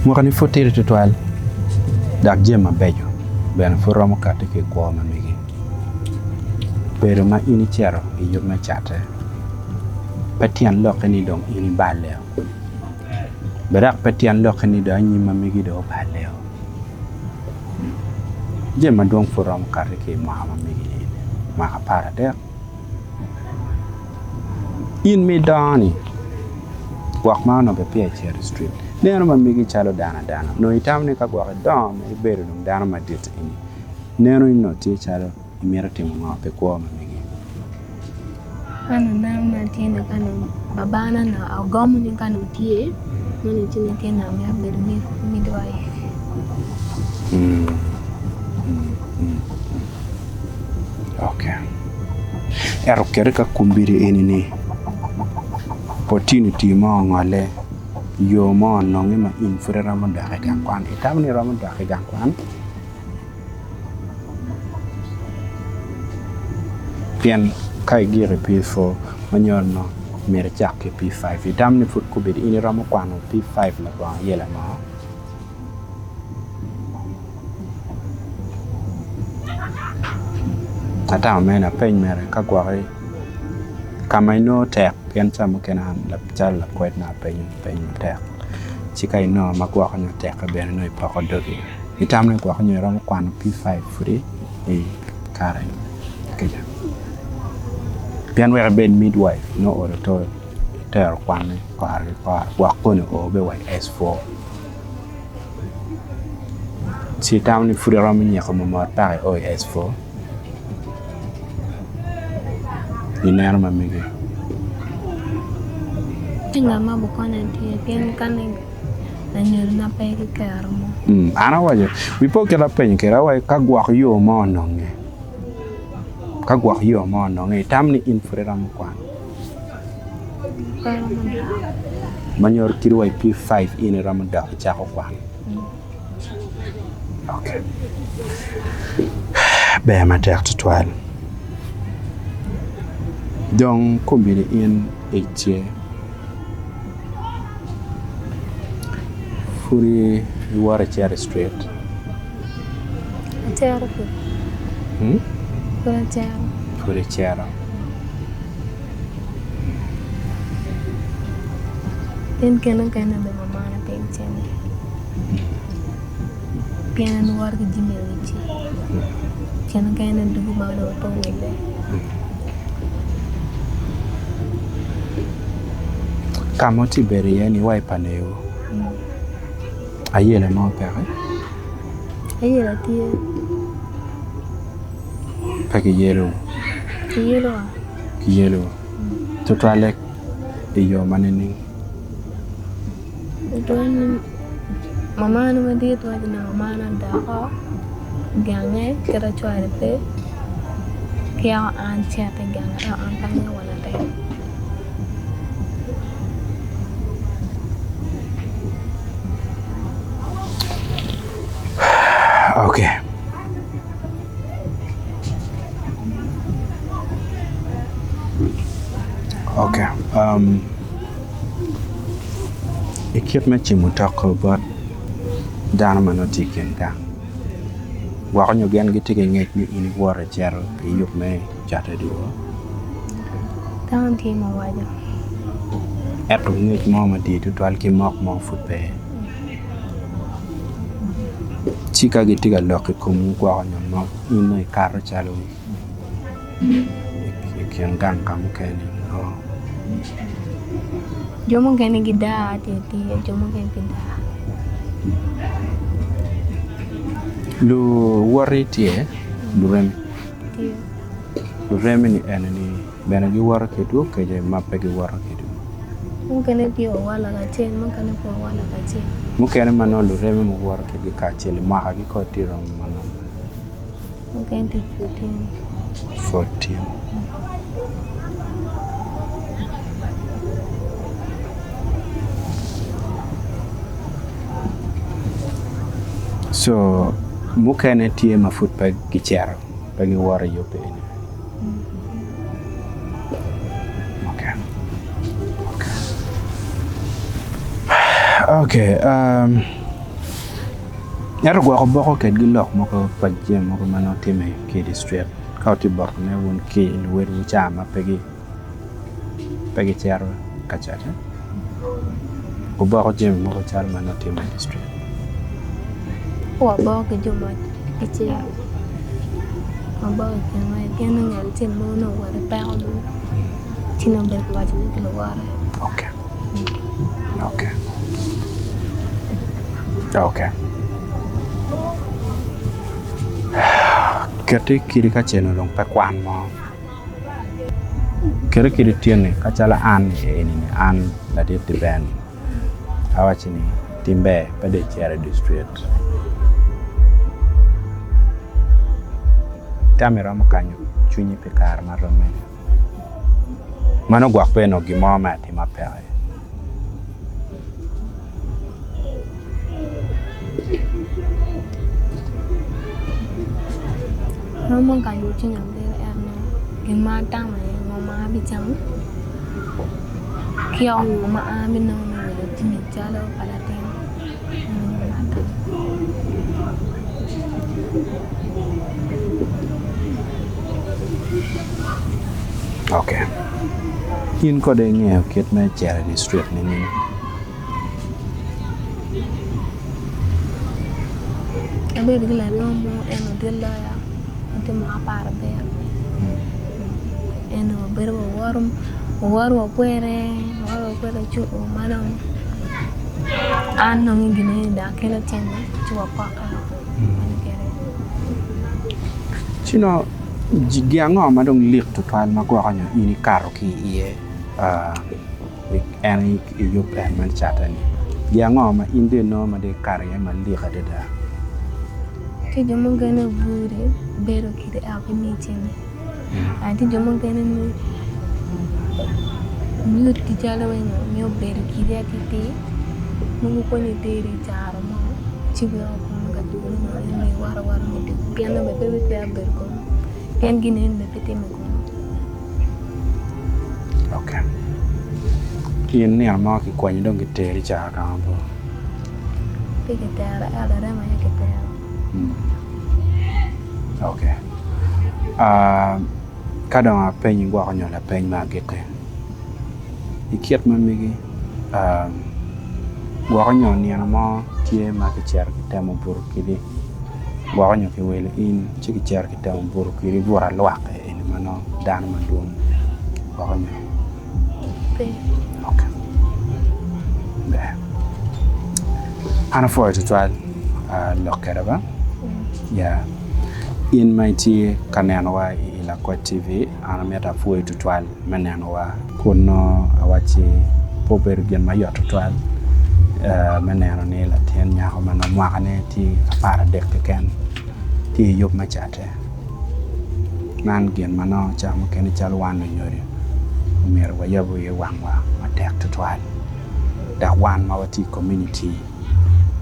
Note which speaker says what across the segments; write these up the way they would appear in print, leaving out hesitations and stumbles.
Speaker 1: Mwakani pud tidi tutwal dok jami mabeco bene pud romo kati ki i kwo ma megi. Bedo ma in icito i yub me catte pe tyen lokke ni dong in iballe. Bed dok pe tyen lokke ni dong anyim ma megi dong oballe-o. Jami madwong pud romo kati ki i mwaka ma megi eni, mwaka aparadek. In ma idongo-ni, gwok ma onongo bene peya icito i crit, neno ma megi calo dano adana. Onongo itamo ni ka gwok idongo ma ibedo dong dano madit eni, neno ni onongo tye calo imito timo ngo pi kwo ma megi?
Speaker 2: Ka nongo neno ni atye ni ka nongo babana nongo agomo ni ka nongo tye nongo ci tye ni amito bedo midwife.
Speaker 1: Ento keti ka kombeddi eni-ni opportunity mo ongole yo mo ononge ma in pud iromo dok i gang kwan itamo ni iromo dok i gang kwan? Pien ka igiko i P4 ma nyo nongo myero icak ki P5 itamo ni pud kombeddi in iromo kwano P5 labongo ayela mo? Atamo mere ni apeny mere ka gwoki ka ma inongo tek pien ca mukene an calo lakwed nongo apenyo peny matek ci ka inongo ma gwoko nyo tekke bene nongo ipoko dogi. Itamo ni gwok nyo iromo kwano P5 pudi i kare kica pien wek ibed midwife nongo olo to itero kwanne kore ki kore gwok koni oo bene wa i S4 ci itamo ni pud iromo nyiko mot paka io i S4 i neno ma megi.
Speaker 2: Tye ngat ma obukonya tye pien ka ni Lanyodona pe ki kero mo.
Speaker 1: An awaco, wi pe oketa apenyo kwede, awaco ka gwok yo mo ononge, ka gwok yo mo ononge, itam ni in pud iromo kwano?
Speaker 2: Pe aromo dok.
Speaker 1: Ma nyuto kadi wa i P5 in iromo dok icako kwano? Ok. Ber matek tutwal. Dong kombeddi in itye. Pud iwoto icito i street?
Speaker 2: Acito pud. Pud acito.
Speaker 1: Pud icito.
Speaker 2: Pien kine mukene bene mamana pe cente pien en woto ki jami i wic kine mukene dwogo ma onongo pe owile.
Speaker 1: Ka ma wutye ka bedo iye-ni wa i pa newu, ayela mo peke?
Speaker 2: Ayela tye.
Speaker 1: Pe kiyelowu?
Speaker 2: Kiyelowa.
Speaker 1: Kiyelowu. Tutwalle i yo ma nining?
Speaker 2: Tutwalle mamana madit waco ni mamana doko gange kit acwale pe kiyako an acito i gange ento an pe angeyo wa latin.
Speaker 1: Okay. Okay. Um, i kit me cimo toko bot dano ma nongo tye i kin gang, gwoko nyo gin gitye ki ngec ni in iwoto icito pi yub me cato odiko?
Speaker 2: Dano tye ma waco.
Speaker 1: Ento ngec mo madit tutwal ki mok mo pud pe. Ci ka gitye ka lok i komwu gwoko nyo mok in dong ikato calo i kin gang ka mukene nyo.
Speaker 2: Jo mukene gidaa atir atir jo mukene pe daa.
Speaker 1: Luwoti tye luremi?
Speaker 2: Tye.
Speaker 1: Luremi ni eni ni bene giwoto kedwu kece ma pe giwoto kedwu?
Speaker 2: Mukene tye wawala kacel mukene pe wawala kacel.
Speaker 1: Mukene ma nongo luremi muwoto kedgi kacel i mwakagi kong tye romo manok?
Speaker 2: Mukene tye 14.
Speaker 1: 14. So mukene tye ma pud pe gicito pe giwoto i yub eni. Okay. Okay. Okay. Um. Ento gwoko boko kedgi lok mogo pa jami mogo ma nongo timme ki i distrik ka wutye ka bokone wun ki luwotwu ca ma pe gicito ka catte wuboko jami mogo calo ma nongo timme i distrik.
Speaker 2: Waboko ki jo ma gicito waboko i kinwa pien nongo ngat acel mogo nongo owoto i peko mo ci nongo bedo ka wacone ki luwote.
Speaker 1: Okay. Okay. Okay. Keti kidi ka cen dong pe kwan mo. Keti kidi tyeni ka calo an eni an ladit di Ben awaci ni tim ber pe dong icito i dye street. Tam iromo kanyo cwinyi pi kare ma rom mene? Mano gwok pe onongo gin mo me atima peke.
Speaker 2: Romo kanyo cwinya bedo ento gin ma atamo aye ngo ma abicamo ki ngo ma an abinongo me wilo jami calo pa latin.
Speaker 1: Ok. In kode ingeyo kit me cito i distrik nining?
Speaker 2: Abedo ki larema mo en odit loya ma tye mwaka aparabiru en wabedo wawoto wawoto wakwede wawoto wakwede ci oo ma dong an dong i gine ni dong akelo cente ci wapoke
Speaker 1: Ci nongo gin ango ma dong lik tutwal ma gwoko nyo in ikato ki iye en iyub en me cate-ni? Gin ango ma in dong inongo ma dong ikato iye malik adada?
Speaker 2: Tye jo mukene buri bedo kede ento pe miyi cente. Tye jo mukene ni nyutti calo nyo bedo kidi atiti nongo konyi iteri i caro mo ci weko kono ka dwogo nongo in dong iwoto awota me dwogo pien nongo bene pe bitwero bedo kunu pien gin eni bene pe timme kunu.
Speaker 1: Ok in nino mo kikwanyi dong kiteri i caro ka mabor?
Speaker 2: Pe kitera ento larema aye kitero.
Speaker 1: Ok ka dong apenyi gwoko nyo lapeny me agikki i kit ma megi gwoko nyo nino mo tye ma kicito kitemo buto kwedi gwoko nyo kiwilo in ci kicito kitemo buto kwedi but alwak eni ma nongo dano madwong gwoko nyo.
Speaker 2: Pe.
Speaker 1: Ok. Ber. An apwoyo tutwal lok kweda ba. Ya. In ma itye ka nenowa i Lakwed TV, an amito apwoyi tutwal me nenowa kun nongo awacci pe obedo gin mayot tutwal me neno ni latin nyako ma nongo mwakane tye aparadek keken tye i yub me cate. Man gin ma nongo ca mukene calo wan lunyodo omyero wayabu iye wangwa matek tutwal dok wan ma watye i kominiti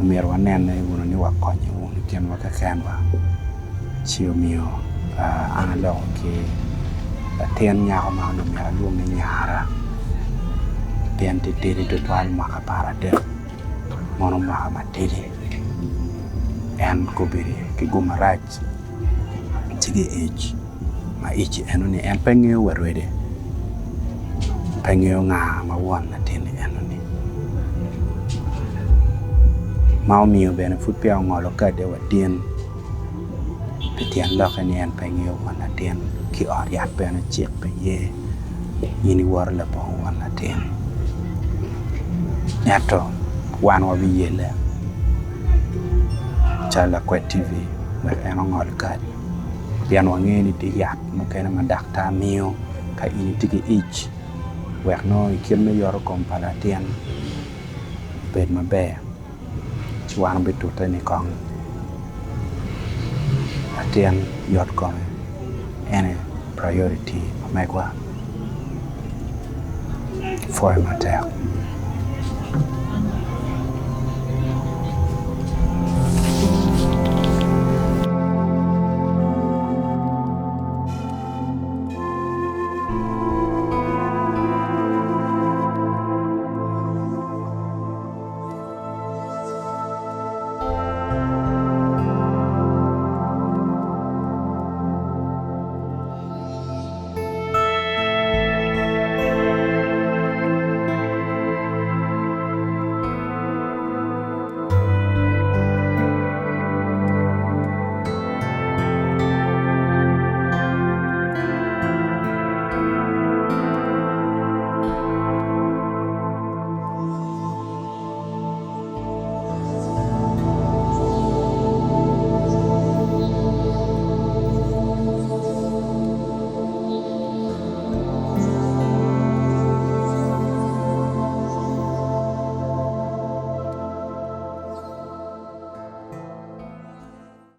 Speaker 1: omyero wanene wunu ni wakonye wunu i kinwa kekenwa ci omiyo an aloko ki latin nyako ma onongo myero alwong ni nyara pien titidi tutwal mwaka aparadek mono mwaka matidi en gubedo ki gum marac tye ki ic ma ic enoni en pe ngeyo wa rwede pe ngeyo nga ma won latin enoni ma omiyo bene pud peya ongolo kade wa tin pi tyen lokke ni en pe ngeyo won latin ki ot yat bene cik pe ye in iwoto labongo won latin ento wan wabiyelle. Calo lakwed TV wek en ongol kad pien wangeyo ni tye yat mukene ma daktar miyo ka in itye ki ic wek nongo i kit me yoto kom pa latin obed maber ci wan wabitute ni kong latin yot kome en aye priority ma megwa. Pwoyo matek.